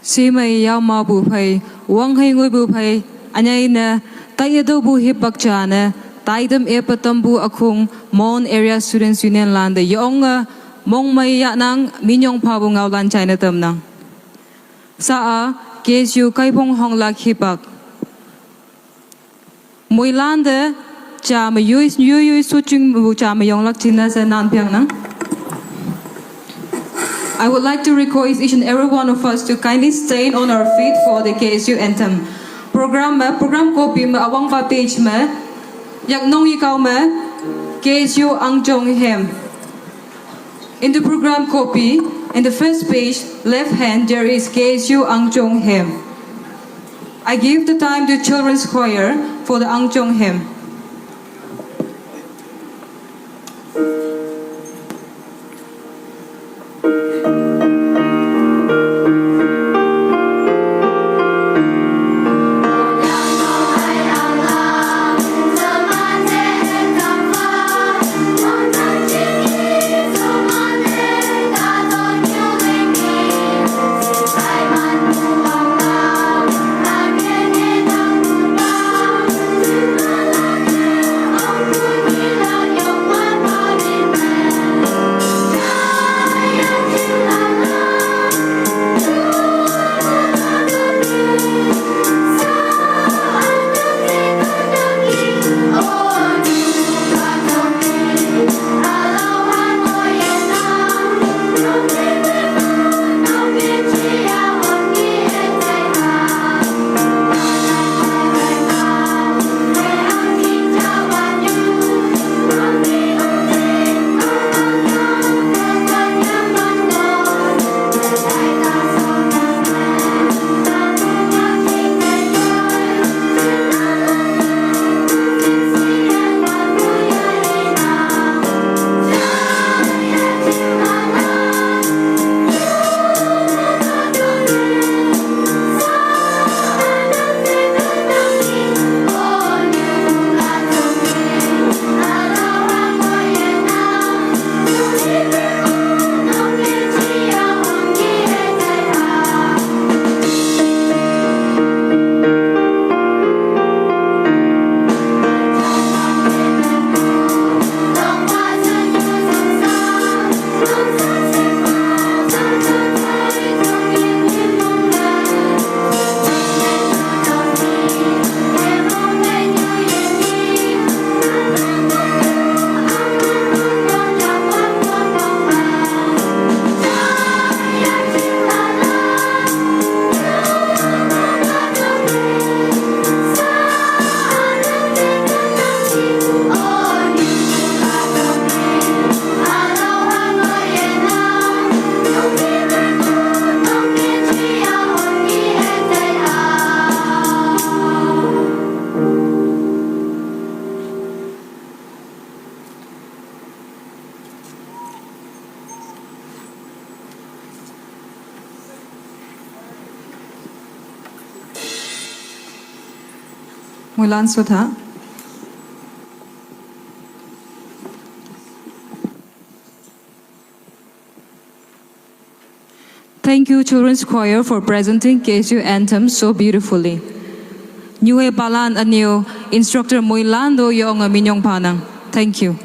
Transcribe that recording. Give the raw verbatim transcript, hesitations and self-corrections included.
Shemei Yao Mao bu phei, Wang Hei Ngui bu phei, anei ne, tai edo bu hipak cha ne, tai dem e patam bu akhung, Mon Area Students Union lande, yong a, mong mai ya nang, minyong pa bu ngau lan chai ne tam nang. Sa a, K S U kai pong hong lak hipak. Mui lande, cha me yui, yui, yui, su chung bu cha me yong lak china sa nan piang nang. I would like to request each and every one of us to kindly stand on our feet for the K S U anthem. Program me, program copy me, awang pa page me, yak nong ikau me, K S U Ang Chong Hem. In the program copy, in the first page, left hand, there is K S U Ang Chong Hem. I give the time to children's choir for the Ang Chong Hem. Muilan Sotha. Thank you, Children's Choir, for presenting K S U anthem so beautifully. Niue Balan Aniu, instructor Muilan do yong a minyong panang. Thank you.